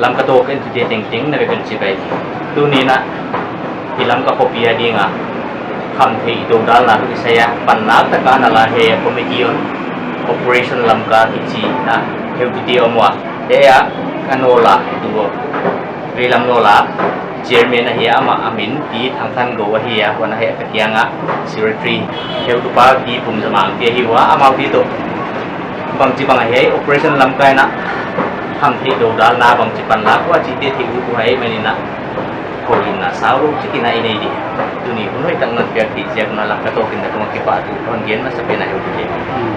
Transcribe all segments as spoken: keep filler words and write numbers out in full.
Lamka tawk entute tengteng na vek un chibai. Tuni'n a, i Lamka khopi a ding a khamtheih dodalna toh kisai a panlak tak a na la hiai a Committee on Operation Lamka kichi a heutute om ua. Hiai a ka nawl a, tu veilam nawl a chairman ahi a, amah a min Pi Thangthango ahi a, huan a hiai ka kiang a secretary heutupa Pi Pumzamang te ahi ua, amaute toh bangchibang a hiai Operation Lamka in a khamtheih dodalna bangchi panlak ua chihte theih ut uh ahihmanin a, kholinna saulou chik in a i nei di. Tuni hun hoihtak non piak theih ziak un a Lamka tawk in na tung a kipahthu hon gen masa pen a heutute. Hmm.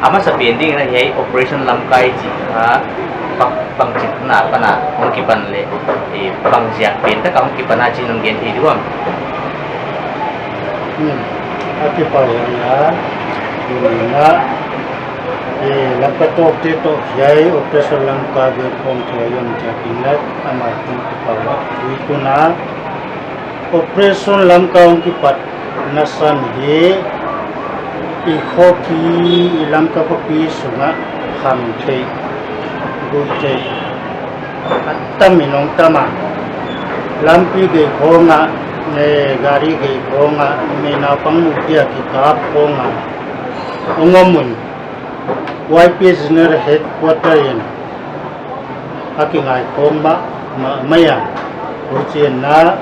A masa pen ding in a hiai Operation Lamka i chih kha bang, bangchibang a pan a hong kipan leh, eh, bang ziak pen tak a hong kipan a chih non gen thei diam? Hmm. A kipak huai a, tuni'n a, eh, Lamka tawkte toh hiai Operation Lamka gen khawm thei uh ziakin a, amah hon kipak ua. Tuikhun a Operation Lamka hong kipatna san hi, i khopi, i Lamka khopi sung a khamtheih, guihtheih a tam in hong tam a. Lampi gei khawng a, eh, gari gei khawng a, numei naupang mute a kikap khawng a hong om un, Y P A General Headquarter in a kingaikhawm mahmah mai a. Huchiin a,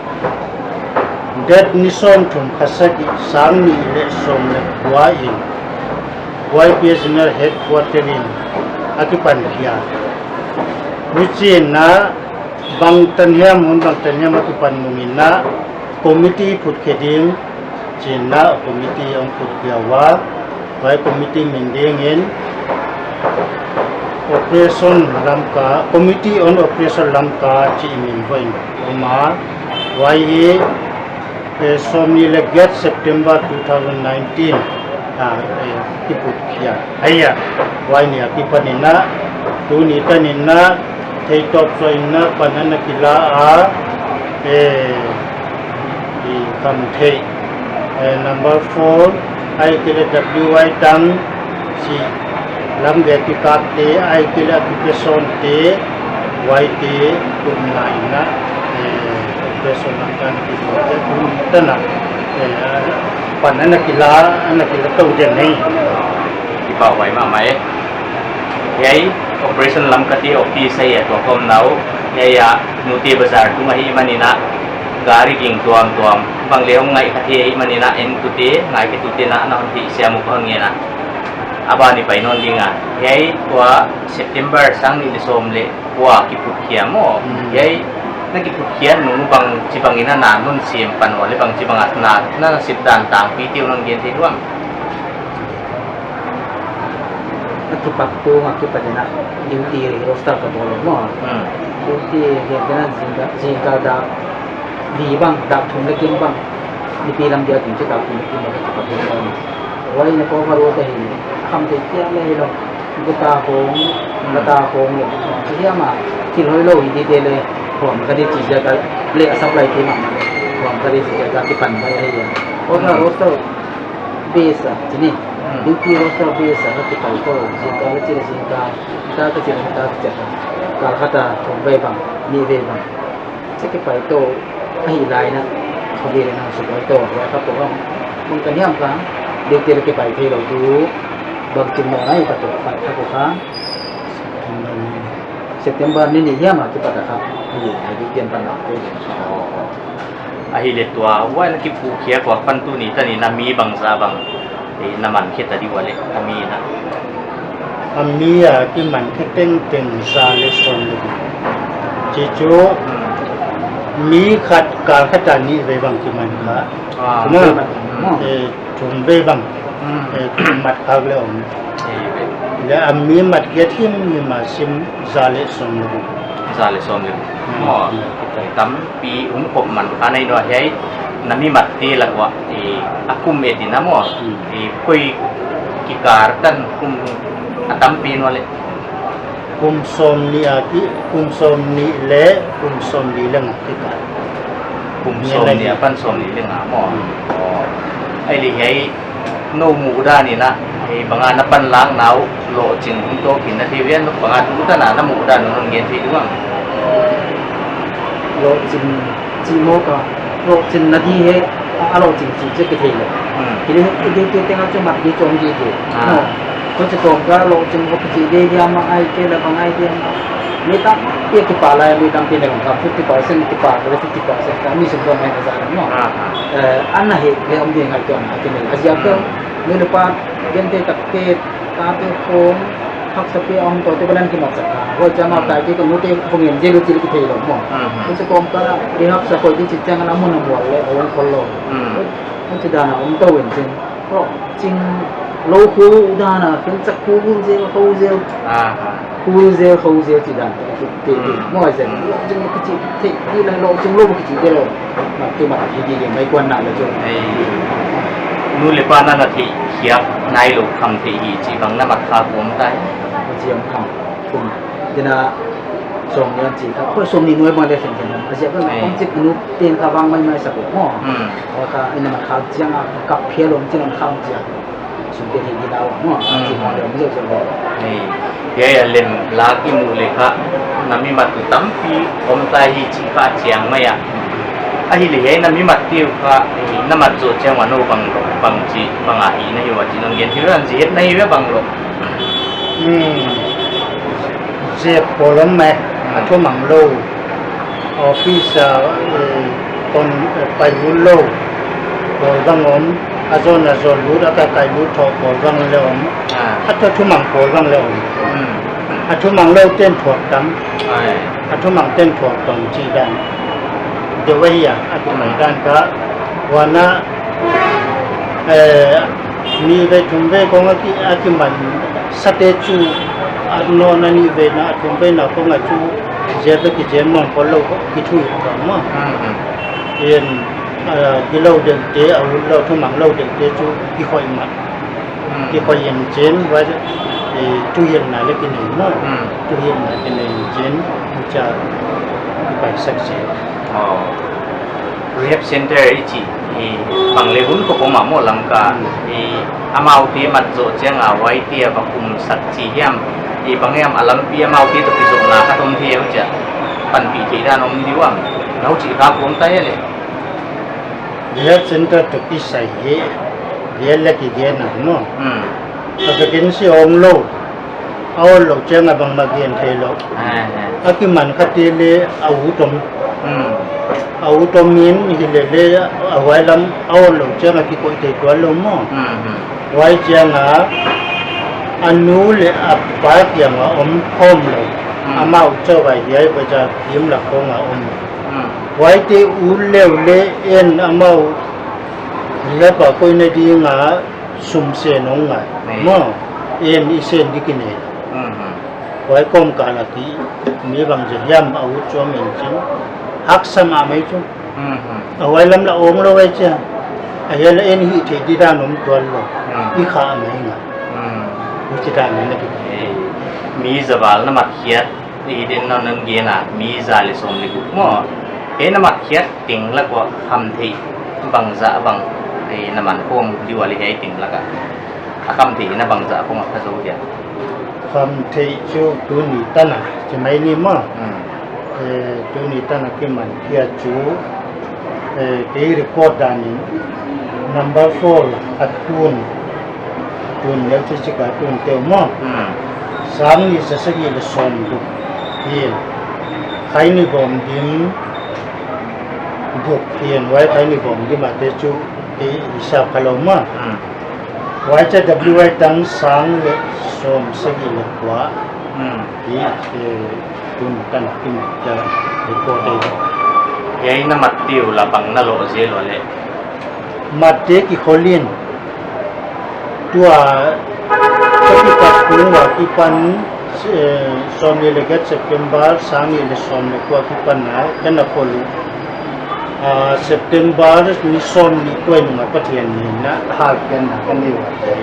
date ni sawmthum kha sagih, sang nih leh sawm leh kua in Y P A General Headquarter in a kipan khia. Huchiin a, bangtan hiam, hun bangtan hiam a kipan nung in a, committee phut khe ding chi'n a committee hong phut khia ua. Huai committee min ding in Operation Lamka, Committee on Operation Lamka chih min va in om a. Huai hi, eh, sawmnih leh giat September two thousand nineteen a, eh, kiphut khia ahi a. Huai ni a kipan in a, tuni tan in a, theitawp sawm in a pan ana kila a, eh, i khamtheih, eh, number four, ahihkeileh W Y Tang chih lam gei kikapte, ahihkeileh a kipesawnte, huaite tumna in a, eh, Operation Lamka ana kiphut khia, tuni tan a, eh, pan ana kila, ana kila tou den nei. Kipahhuai mahmah e. Hiai Operation Lamka te office ahi a, tua ka omna uh hiai a Nute Bazar tung ahihmanin a, gari ging tuamtuam bang leh hong ngaih kha thei ahihmanin a, entute, ngaikhetute'n a na hon theihsiam uh ka hon ngen a. A ban i pai nawn ding a, hiai tua September sang nih leh sawm leh kua kiphut khia maw. Hmm. Hiai na kiphut khia nung bangchibang in a na hon sem pan ua leh bangchibang a na, na sep dan tangpi te uh non gen thei diam? A kipak tung a kipat in a, duty roster ka bawl maw. Hmm. Duty, gen kei na zingkal, zingkal dak li bang, dak thum leh kim bang, nipi lam dia tung chih dak thum leh kim bang ka kipak tung. Huai in a cover uh ka hi, khamtheih kia leh hilou. Guta khawng, hmm, guta khawng leh, chih hiam a, thil hoihlou hi di te leh, huam ka di chih ziak a, leh a supply te mahmah leh, huam ka di chih ziak a kipan mai ahi a. Order, hmm, roster base a, chih ni. Hmm. Duty roster base a, ka kipai tou, zingkal a chih leh zingkal, ta ka chih leh ta ka chih a. Kal khat a, thum vei bang, nih vei bang. Chih kipai tou, ahih lai in a, khawi leh nang suk pai tou, huai kha kou bang. Bangtan hiam kha, duty leh kipai theilou tu, bangchi mawk nai ka tou, pai kha kou kha. September ni nih hiam a kipat a kha, ni, a duty a pan a kou. Oh, oh. Ahihleh tua, huai na kiphut khia kua pan tuni tan in a mi bangzah bang, eh, na man khe ta di ua leh, a mi in a. A mi a kiman khe tengteng za leh sawm leh guk. Chih chu, hmm, mi khat kal khat a nih vei bang kiman kha. Ah, maw, hmm, eh, thum vei bang. Hmm. Eh, mat khak leh om. Eh, leh a mi mat giat himhim a sim za leh sawm leh guk. Za leh sawm leh guk. Hmm. Maw, hmm, tampi um khop man kha nei nua hiai, na mi mat te lak ua, eh, a kum et in a maw. Hmm. Eh, koi kikal tan kum a tampi nua leh. Kum sawmnih a ki, kum sawmnih leh kum sawmli leng a kikal. Kum sawmnih apan sawmli leng a maw. Hmm. Oh. Ahihleh hiai nou muhdan in a, hiai bang a na panlakna uh lohching hun tawk in na thei uh, bang a tu tan a na muhdan uh non gen thei diam? Lohching, ching mawk a, lohching na di hi, a, a lohching chih chih kithei lou. Hmm. Kithei, kithei, kithei teng a chu mat di chu om di di. Ah. No. Ko chu kawmkal a lohching ko kichi di di a mah ahihkeileh bang ahihkeileh. Mi tampi kipah lai, mi tampi nei kha, fifty percent kipah, fifty percent ka mi sum dong mai na za no. Ah, ah. Eh, ana hi, le om di ngaihtuahna, kini. A ziak Hmm. mi le pa, gente takte, tate khong, haksa pi a om toh te balan kimat sak kha. Huai chiang a Hmm. tai te ka nu te khong en zel chih kithei lou maw. Hmm, hmm. Huchi kawmkal a, ri haksa khoi di chih chiang a mun a mual le, a om khol lou. Hmm. Huchi dan a om tou in chin. Lohching lou khu dan a, ken chak khu zel, khu zel. Ah, ah. Khu zel, khu zel chih dan te, te, te, Hmm. maw zel. Hmm. Lohching kichi, te, ni la lohching lou kichi te lou. Mat tu mat hi di di mai kuan na le chu. Ei. Nu le pa na na theih khiak nailou khamtheih hi chih bang na mat kha kuam tai. Chiam kham kum. Tina song yan chi kha. Ko song ni nuai bang le khen khen. A ziak a Ei. Kong chik nu ten kha bang mai mai sa ko mo. Hmm. Ko kha ina mat kha chiang a kap phial om chin kha chiang. Sum te hi di lau mo. Hmm. Chi mo le mo le mo. Ei. Hiai a lem lak i muh leh kha, na mi mat uh tampi om ta hi chih kha chiang mai a. Ahihleh hiai na mi mat te uh kha, eh, na mat zoh chiang a nou bang lou, bang chi, bang a hi na hi ua chih nong gen hi ran zi het na hi ve bang lou. Hmm. Zi pawl om mai, Hmm. a thumang lou. Office a, eh, kon, eh, pai lut lou. Pawl bang om, a zon a zon lut, a kai kai lut thoh pawl bang le om. Ah. A toh thumang pawl bang le om. Hmm. A thumang lou ten thuak tam. Ai. A thumang ten thuak tam chih dan. Deuh ahi a, a thumang Hmm. dan kha. Huan a, eh, Nih vei thum vei kong a ki, a kiman sate chu a nawn a, nih vei na a thum vei na kong a chu ziat a kizen mawng khol lou kithuih kha maw. Hmm, hmm. In, ah, kilou deuh te, a ut lou, thumang lou deuh te chu kikhoih mat. Hmm. Kikhoih in chin, huai, eh, thuhilhna le kinei maw. Hmm. Thuhilhna kinei in chin, huchia kipaisak zel. Oh. Rehab center i chih, i bang le hun khop om a maw Lamka, i amaute mat zoh chiang a huaite a va kumsak chi hiam, i bang hiam a lampi amaute toh kizopna khat om thei uh chia panpih theih dan om di uam. Nou chih kha kuam ta hia le. Rehab center toh kisai hi, rehab le kigen a maw. Hmm. A vacancy om lou. A om lou chiang a bangmah gen theilou. Ah, ah. A kiman kha te le a ut om. Hmm. A ut om in hilele a huai lam a om lou chiang a kikoih thei tuan lou maw. Hmm, hmm. Huai chiang a a nu le a pa kiang a om khawm lou. Hmm. Amau chauh vai hiai bazar kim lak khong a om. Hmm. Huaite ut leu le en amau rehab a koihna ding a sum se nong ngai. Nei. Maw, en i sen di kinei. Hmm, hmm. Huai kawmkal a ki, mi bangzah hiam a ut chu om in chin. Haksa mahmah chu. Hmm, hmm. A huai lam la om lou huai chia. A hiai la en hih theih di dan om tuan lou. Hmm. I kha a mai nga. Hmm. Huchi dan in na ki. Eh, mi zaval na mat khiat. I den non non gen a, mi za le sawm le guk maw. Hiai na mat khiat teng lak ua khamtheih bangzah bang, eh, na man khawm di ua le hiai teng lak a. A khamtheih na bangzah khawm a kha zou dia. Khamtheih chu tuni tan a, chi mai ni maw. Hmm. Eh, tuni tan a kiman khiat chu, eh, kei record dan in number four a tun, tun leh chi chi ka tun teu maw. Hmm. Sang nih za sagih le sawm guk hi in. Khaini bawm dim guk hi in, huai khaini bawm dim a te chu kei hisap kha lou maw. Hmm. Huai chia W I tang sang le sawm sagih le kua. Hmm. Hi, eh, tun tan a kimat ta record ei. Hiai na mat te uh la bang na loh zel ua le. Mat te kikhol in. Tua, tua kipat kung ua kipan, eh, sawmnih le giat September, sang nih le sawm le kua kipan a, ken a khol uh. Ah, September ni sawmnih tuai nung a Pathian ni in a hal ken a ka nei ua te.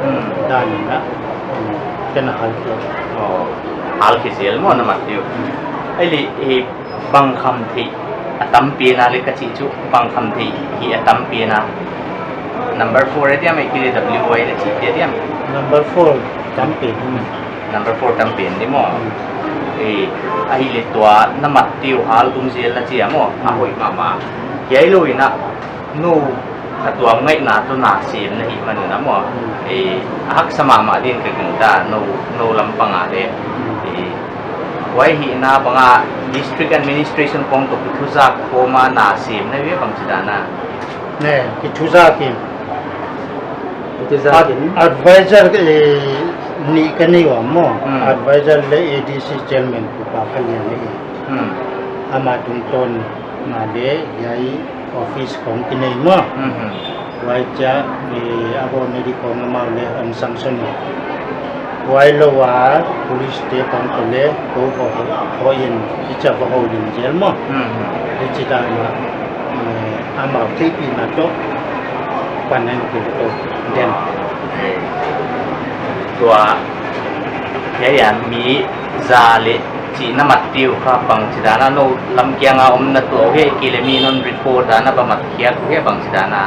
Hmm. Dan in a, hmm, ken a hal ken. Oh, hal khi zel maw na mat te uh. Ahihleh, eh, bang khamtheih a tam pen a le ka chih chu, bang khamtheih hi a tam pen a. Number four a diam, ahihkeileh W I na chih te diam. Number four tam pen. Number four tam pen di maw. Hmm. Eh, ahihleh tua na mat uh hal dungzui la chia maw, a hoih mahmah. Hiai lou in a, nou a tuam ngaihna toh na sem na hih man un a maw. Eh, a haksa mahmah din ka gingta, nou, nou lam pang a leh. Eh, huai hihna bang a district administration khong toh kithuzak khawm a na sem na ve bangchidan a. Ne, kithuzak in. Kithuzak in. Ad-, advisor, eh, nih ka nei ua maw. Hmm. Advisor leh A D C chairman pu pa kha lian ahi. Hmm. Amah tungtawn in leh hiai office khong kinei maw. Hmm. Huai chia, eh, a bawl na di khong amau leh hon sanction. Huai lou a police te khong toh leh kou hou, hou in, hichia va hou in zel maw. Hmm. Hichi dan a, eh, amau theihpihna toh pan in kil toh den. Tua, hiai a mi za leh chih na mat uh kha bangchidan a, nou lam kiang a om na tuah uh hia, ahihkeileh mi'n hon report a na va mat khiak uh hia bangchidan a.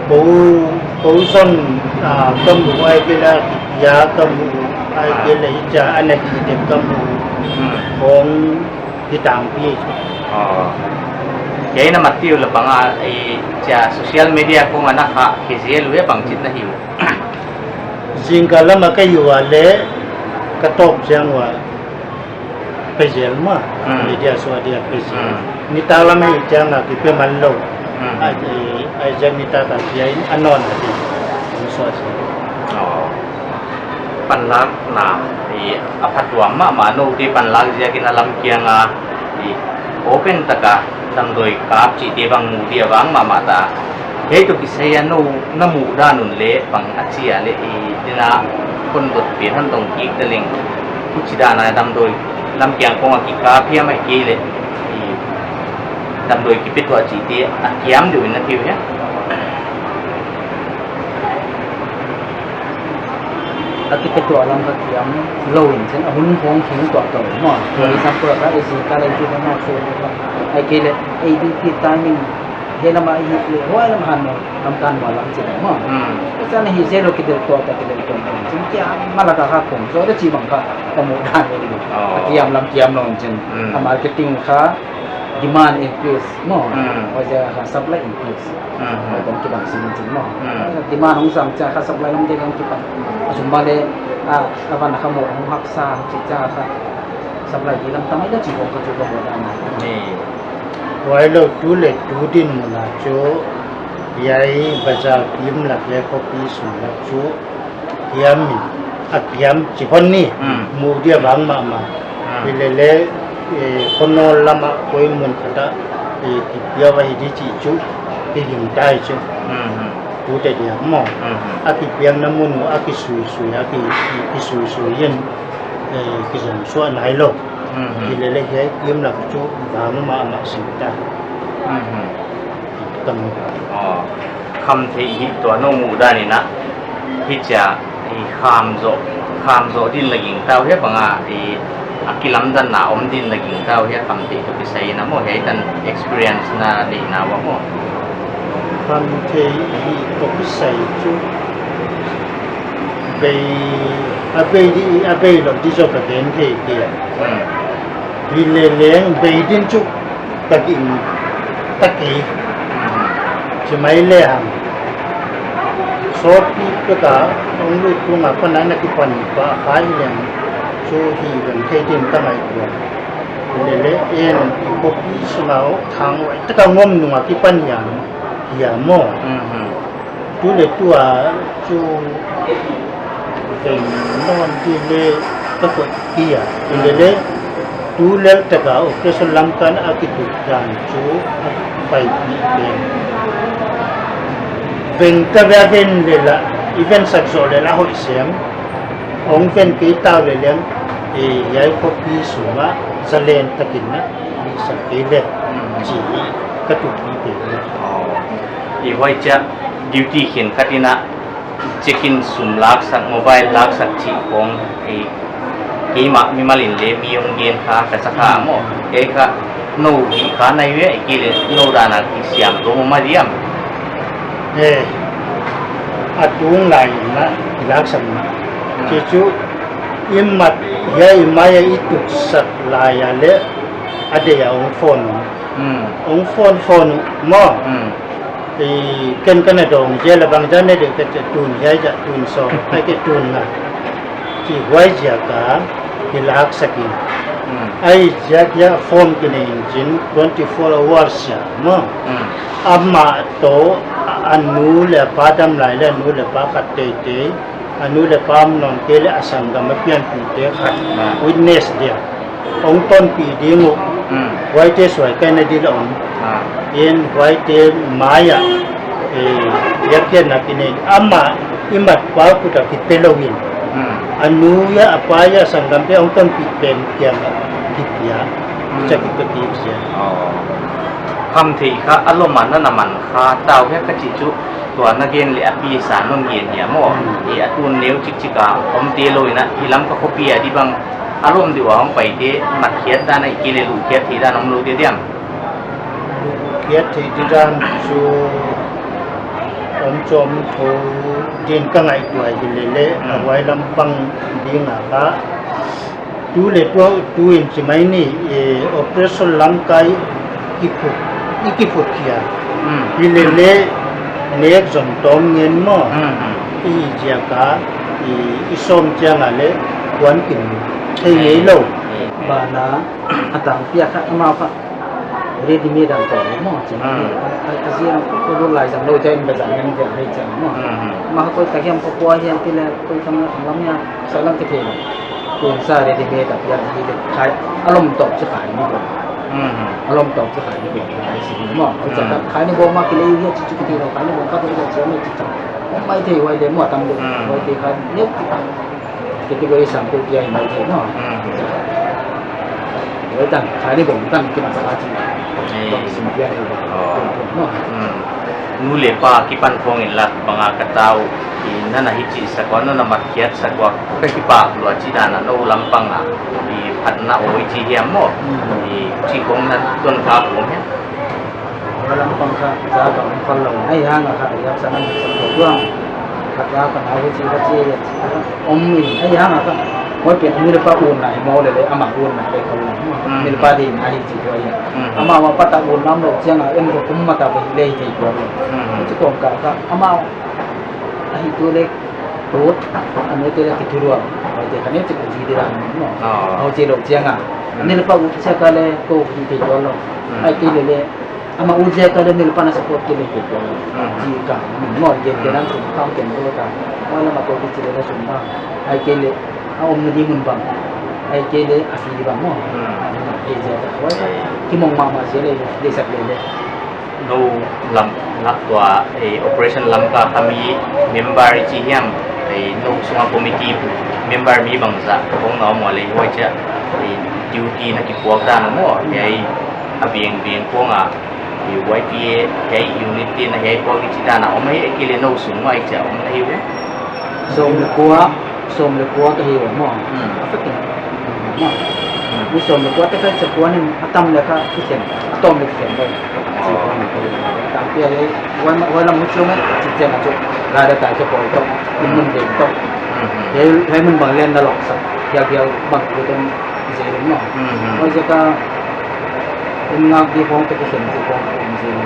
Kou, kou zong, ah, ka mu ahihkeileh, ya ka mu ahihkeileh, hichia ana hih dek ka mu. Hmm. Khong hi tampi chu. Oh. Hiai na mat uh leh bang a, eh, chia social media khong a na khah khe zel uh hia bangchidan a hi uh. Zingkal lam a ka hi ua leh ka tawp chiang ua pe zel maw. Hmm. Media suah dia pe zel. Hmm. Nitak lam a hi chiang a kipe man lou. Hmm. Ai, ai, ai, nitak a kia in a nawn a di. Suah zel. Oh. Panlakna, eh, a phatuam mahmah, noute panlak ziakin a lam kiang a, eh, open taka damdawi kap chihte bang mu dia vang mahmah ta. Hiai toh kisai a nou na muhdan un leh bang a chi a leh, eh, tina kon dot pen hon dong kik ta leng. Huchidan a damdawi lam kiang khong a kikap hiam ahihkeileh, eh, damdawi kipe tuah chihte a kiam deuh in na thei uh hia. A kipe tuah lam ka kiam lou in chin, a hun khong hing tuah tuah maw. For example, ka A D C ka lei tu na so, ahihkeileh A D P timing, hiai lam a hi leh, huai lam han maw, lam kan maw lam chin maw. Hmm. Ka chan hi zel lou kidelh tuah tuah kidelh tuah tuah chin, kia mala ka kha khong, so da chi bang kha, ka muhdan leh. Oh. A kiam lam kiam lou in chin. Hmm. A marketing kha, demand increase maw. Hmm. Huaiziak a kha supply increase. Hmm. Huai tawh kibang sim in chin maw. Hmm. Demand hong zang chia kha supply lam deuh hong kipan. A sum bang leh, a, a van kha maw hong haksa, chi chia kha supply di lam tamai da chi hong kha chu ka maw dan. Ni. Huai lou tu leh tu dinmun a chu, hiai bazar kim lak leh khopi sung lak chu, hiam in, a kiam chih hon ni, Hmm. mu dia vang mahmah. Hmm. Hilele, eh, khonol lam a koi mun khat a, eh, kipia va hi di chih chu, kiging tai chu. Hmm, hmm. Tute dia maw. Hmm, hmm. A kipiakna mun uh, a kisuisui, a ki, ki, kisuisui in, eh, kizom suah nai lou. Hmm, hmm. Hilele hiai kim lak chu vang mahmah sim ta. Hmm, hmm. Ka mu. Oh. Khamtheih hi tua nou muhdan in a, hichia, i kham zoh, kham zoh din la gingta uh hia bang a, i a kilamdanna om din la gingta uh hia khamtheih toh kisai in a maw, hiai tan experience na neihna ua maw. Khamtheih hi toh kisai chu bei, a bei di, a bei lou di zoh ka gen thei kei. Hmm. Hilele leng bei din chu ka ging ta kei. Chi mai lehang. Sawtpi pek a, hong lut tung a pan a na kipan pah kha hi leng. Chu hi leng thei din ka ngaihtuah. Hilele en i khopi sung a thang uai tak a ngom nung a kipan hiam, hiam maw. Mhm. Tu leh tu a chu veng nawn di leh ka koih kei a. Hilele tu lel tak a operation lam kan a kituk dan chu a paipih pen. Veng ka ve a ven leh la, i ven sak zoh leh la hoih sem. Hong ven kei ta leh leng, eh, hiai khopi sung a zalen takin na, i sak kei leh, chi ka tup ni pen. Oh. I huai chia duty khenkhat in a check-in sum laksak, mobile laksak chih khong, i keimah mimal in leng mi hong gen kha ka sa kha maw. Kei kha nou hih kha nai ve, ahihkeileh nou dan a kisiam tou mah diam. Eh, a tung lai in a laksak mah. Hmm. Chi chu I mat hiai i mai a i tutsak lai a leh a deih a hong phone. Hmm. Hong phone phone maw. Hmm. I ken ka na dong zel a bang zah ne de ka che tun hiai zah tun sawm, ai ke tun nga. Chi huai ziak a kilaksak in. Hmm. Ai ziak a phone kinei in chin twenty four hours a maw. Hmm. Amah toh a nu leh pa dam lai leh a nu leh pa khat teitei. A nu leh pa om nawn kei leh a sanggam a pianpihte khat. Ah. Witness dia. Hong tonpih ding uh. Hmm. Huaite suai kai na di la om. Ah. Huaite mai a. Eh, ya kia na kine. Amah i mat pa kut a kipe lou in. Hmm. A nu a pa a sanggampihte hong tonpih pen kia ma. Kipia. Hmm. Cha kipe ki sia. Oh. Khamtheih kha a lom a na na man kha tau he ka chi chu. Tua na gen leh a pi sa non gen hia maw. Hmm. I a tun neu chikchik a om te lou in a i Lamka khopi a di bang a lom di uh a hong paite mat khiat dan a i kile luh khiat theih dan om lou te diam. Khiat theih di dan chu om chu om thou din ka ngaihtuah hi lele. Hmm. A huai lampang ding a ka Tu leh tu, tu in chi mai ni, eh, Operation Lamka i kiphut, i kiphut khia. Hmm. Hi lele nek zong tawm ngen maw. Hmm, hmm. I ziak a, i, i sawm chiang a leh kuan kim thei ngei lou. Hmm. Bana, a tangpi a kha, amau kha. Ready made ang tawh maw, chi mai ni. Hmm. A, a, a ziak, ko lai zang lou, chiang in bazar ngen dia hei chiang maw. Hmm, hmm. Mah koi ta hiam ko kua hiam ti leh, koi ta lam hiam, sa lam te thei. Tun sa ready made a piak hi leh khai, a lom tawp chi khai ni bawk. Mhm. A lom tawp chi khai ni bawk, khai si ni maw. Khai sa Mhm. khai ni bawk mah kilei hi chi chi ki ti lou, khai ni bawk ka bawk chi mai chi chi. Om mai thei huai leh maw tam leh, Mhm. huai te khai ni chi. Category sang tu kia hi mai thei maw. Mhm. Huai tan, khai ni bawk tan ki masa ka chi. Eh. Bawk sim kia ni bawk. Oh. Maw. Mhm. Nu leh pa kipan khawng in la bang a ka tau, i na na hichi sak ua, na na mat khiat sak ua, ka kipak lua chi dan a, nou lampang a, i phatna aw i chi hiam maw, Mm. i chi khawng na tuan kha khawng hiam. Nou lampang kha, za ka om khol lou, ai hang a kha, yak sa na sak ua, kha za ka na hu chi ka chi ya. Om in, ai hang a kha. Huai pen nu leh pa utna hi maw lele, amah utna leh khol lou. Mm. Nu leh pa deihna hi chi tua hi. Mm. Amah mah pa ta utna om lou chiang a, en ko kum mah ta bai leh hi thei tua hi. Mm. Chi kawm ka kha, amah a hi tu leh, tu, a nu te leh ki tu lua. Huai te kha ne chi ko zi di ran maw. Oh. Huai chi lou chiang a. Mm. Nu leh pa ut chiang ka leh ko hi thei tua lou. Mm. Ai kei lele, Amah ut ziak a leh nu leh pa na support kei leh kei tua. Mhm. Chi ka, min maw gen te nan sum kham ken ko ta. Huai lam a ko di chi leh na sum ba. Ai kei leh, a om na di mun bang. Ai kei leh, a fi di bang maw. Mhm. Ai ziak a. Huai ka, ki mong mahmah ziak leh, leh sak leh leh. Nou lam, lak tua, eh, Operation Lamka kha mi member chi hiam, eh, nou sunga committee member mi bangzah, kong na om leh, huai chia, eh, duty na kipuak dan maw, eh, a biang biang kong a, I Y P A, hiai unit te na hiai puak di chi dan a om ahi, ahihkeileh nou sung mah i chia om na hi uh. Sawm leh kua, sawm leh kua ka hi uh maw. Hmm. A fakin. Maw. Hmm. Mi sawm leh kua te kha chia kua nin a tam leh kha kikhen, a tawm leh kikhen lou. Oh. Chia kua nin kua. Tangpi a leh, huai ma, huai lam mi chung e, chi chiang a chu, la da tai chia kua toh, in mun deng toh. Hmm, hmm. Hiai, hiai mun bang len na lawk sak, hiai, hiai bang kua toh, Zel maw. Mhm. Huai ziak a, in ngak di khawng te kikhen di khawng khawng zel.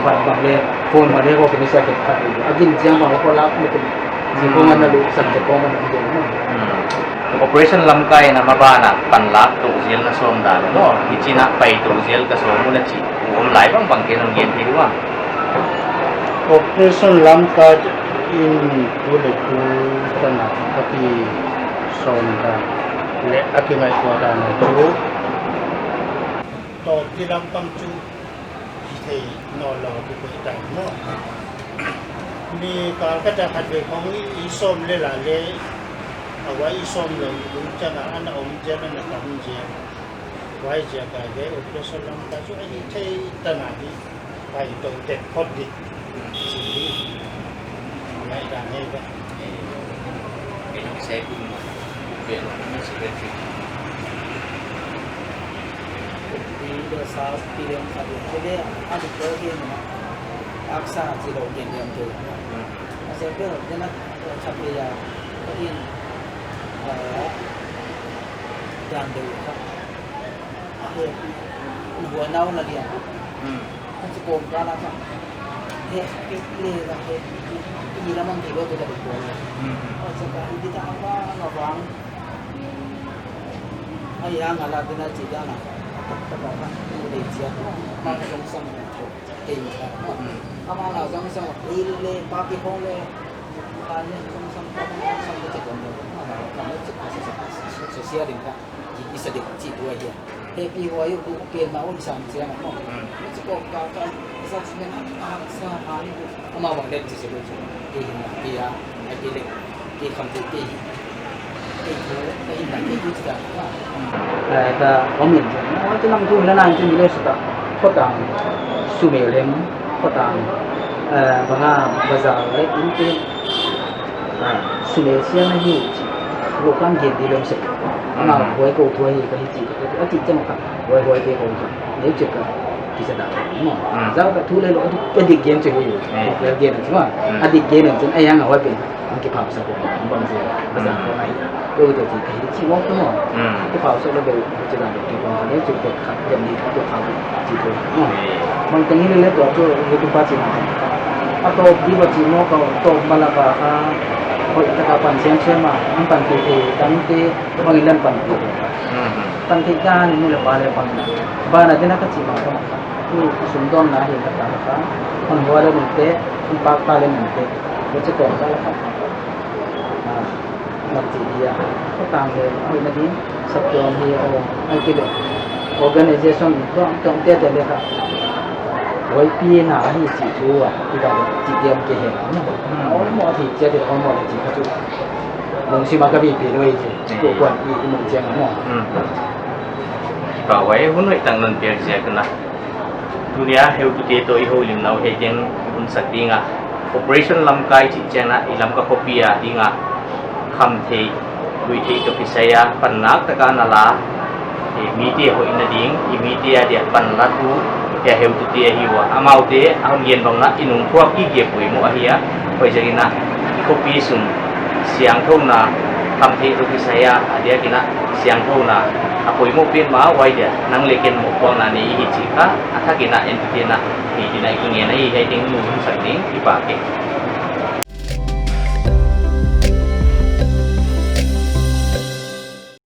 Bang bang leh, phone mah leh ko kini sa khet khat di. A gin chiang bang ko lak mah kini. Di khawng ana lu, san di khawng ana lu maw. Mhm. Operation Lamka in a mah bana panlak tou zel na sawm dan maw. Hichi na pai tou zel ka sawm uh na chi. Om lai bang bang ke nong gen thei di ua. Operation Lamka in tu leh tu tan a ki sawm dan. Leh a kingaihtuah dan chu. Tawp di lampang chu, i thei nawn lou di koi tan maw. Mi kal khat a khat vei khawng i, i sawm leh la leh, a huai i sawm lou, i lungchang a ana om zel, ana tam zel. Huai ziak a leh, Operation Lamka chu a hi thei tan a di. Pai tou tek phot di. Chi hi. Ngai dan nei ba. Eh, eh, sai kum ma. Kum pe no, kum si pe. Kum pi do sa pi lem sa pi. Pe de, a di ko ke no. Aksa chi lo ke lem ke. Hmm. A se pe, de na, cha pe ya. Ko in. Ah, Jan deuh kha. A hehpih, i buai nau na lian. Hmm. Ka chi kawm ka la kha. Hehpih le la hehpih. I la mang ki lo tu ka deuh buai. Hmm. Aw, cha ka hi di ta ma ma vang. Ai ang ala dina chi da na. Tak tak ka. Dei chia ko. Ma song sam ko. Kei ma. Hmm. Ama la song sam. I le pa ki hong le. Ka le song sam ka song sam ko che ko. Ma ka le che ka se se. Se se ding ka. Ki, i sa deuh chi tu ahi. Hehpih huai uh, pen ma un sam chiang a maw. Hmm. Chi ko ka ka, sa chi men a, a, sa a ni tu. Amah bang den chi se lu chu. Kei hinna, kei a, ai kei leh, kei khamtheih, kei hi. Kei thu, kei hinna, kei thu chi ta. Hmm. Eh, ta, om in chu. Oi, tu nam tu la nang chu mi le su ta. Khotang, sumel hem, khotang, eh, banga, bazar le, in te. Ah, sumel siam ahi chi. Lo kan gen di lem se. Ama, hmm, huai ko thu ahi ka hi chi. A chi chem kha. Huai, huai te ko thu. Neu che ka. Ki sa da. Mo. Hmm. Za ka thu le lo a dik, a dik gen che hui. Hmm. Huai gen che ma. Hmm. A dik gen che ai ang huai pen. Ang ki pham sa ko. Bang se. Ba sa ko ai. Lo te chi ka hi chi mo ko mo. Hmm. Ki pham sa lo be che da ke ko. Neu che ko. Kha, jam ni ko kha chi ko. Bang teng hi le to chu YouTube pa chi na. A to bi ba chi mo ka to ba la ba ka. Ko ta ka pan sem sem ma, an pan ti ti, tan ti, bang ilan pan ti. Hmm. Pan ti ka ni mu le pa le pan. Ba na dena ka chi ma ka. Ni sum don na hi ka ta ka. Kon hua le mun te, kon pak pa le mun te. Ko che to ka la ka. Ah. Mak chi dia, khotang le, hoihna ding, saptuam hi, aw, ai kei leh, organization, tuamtuam te te le kha. Huaipina hi chi thu a, i ka chi diam ke he. Hmm. Aw, mo thi chia de, aw, mo chi kha chu. Lungsim a ka bi pi lo i chi, hmm, ko kuan i, i mun chiang mo. Hmm. Ka huai hun hoih tak non piak ziak na. Tunia heutute toh i houlimna uh hiai teng hun sak ding a. Operation Lamka i chih chiang a i Lamka khopi a ding a. Khamtheih, luitheih toh kisai a pan nak taka na la. Eh, mite hoihna ding, i mite a dia pan la tu, hia heutute ahi ua. Amaute, a hon gen bang na, i nungthuap gige poimoh ahi a. Huaiziakin a, i khopi sung, siangthouna, khamtheih toh kisai a, a diakin a, siangthouna, a poimoh pen mah huai dia, nang leh ken mohpuakna nei i hi chih kha, a thakin a entute na, hi tina i kingen ahi, hiai teng nu hun sak ding, i pa ke.